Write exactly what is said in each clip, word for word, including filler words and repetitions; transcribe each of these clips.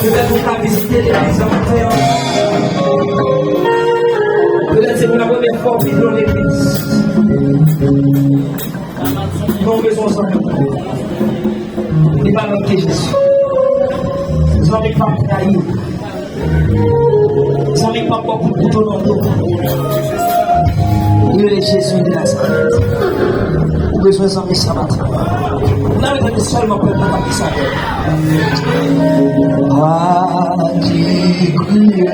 Petèt ou ka vizite legliz an maten an. Petèt se pou la premyè fwa w vin nan legliz. Men w bezwen yon zanmi. Li pa lòt ke Jezi. Zanmi pa trayi. Zanmi pa ba w kout kouto nan do. Li rele Jezi de Nazarèt. Ou bezwen zanmi sa maten. N a bezwen sèlman pèp la ki sa. A ki kriye.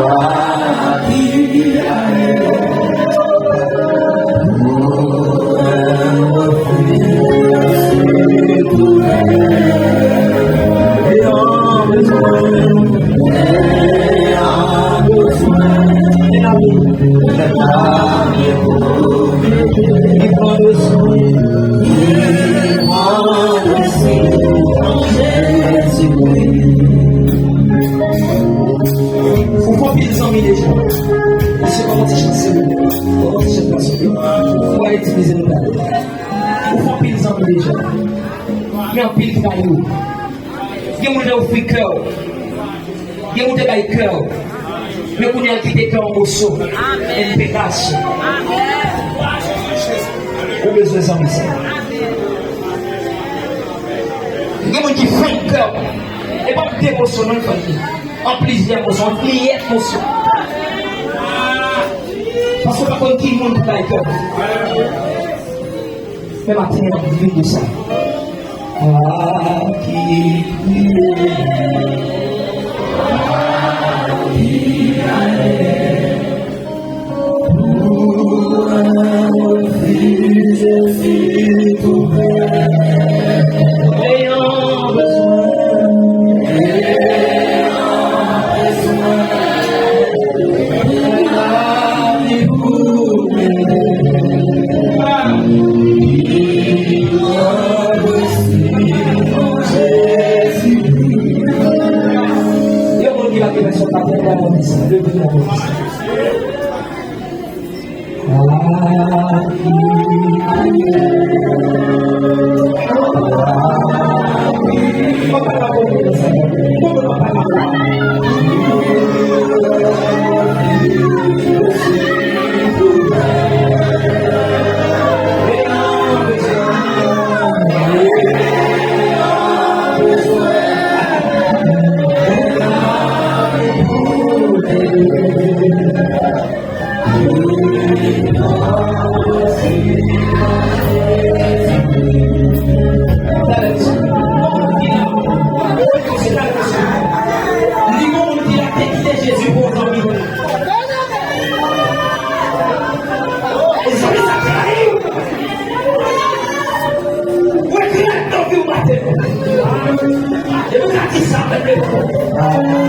A ki ale. Ou fè anpil zanmi deja. Mesye, kòman ti chans se ou? Kòman ti chans la se ou? Ou pa itilize nou la. Ou fè anpil zanmi deja. Men anpil trayi w. Gen moun te ofri kè w. Gen moun te bay kè w. Men kounye a l kite kè w an moso. E li te kache. Ou bezwen zanmi sa. Gen moun ki fann kè w. E pa de moso non l fann li. An plizyè moso, an milye moso. Paske w pa konn ki moun pou bay kè w. Men maten an, viv de sa. A ki kriye, a ki ale. Yon moun ki pa gen pèsòn pa pran yon moun ki sa, leve yon moun ki sa. Li gon moun ki la te kite Jezi pou yon zanmi. E zanmi sa trayi w. Ou regrèt nan vi w maten. E nou ka di sa menm letan.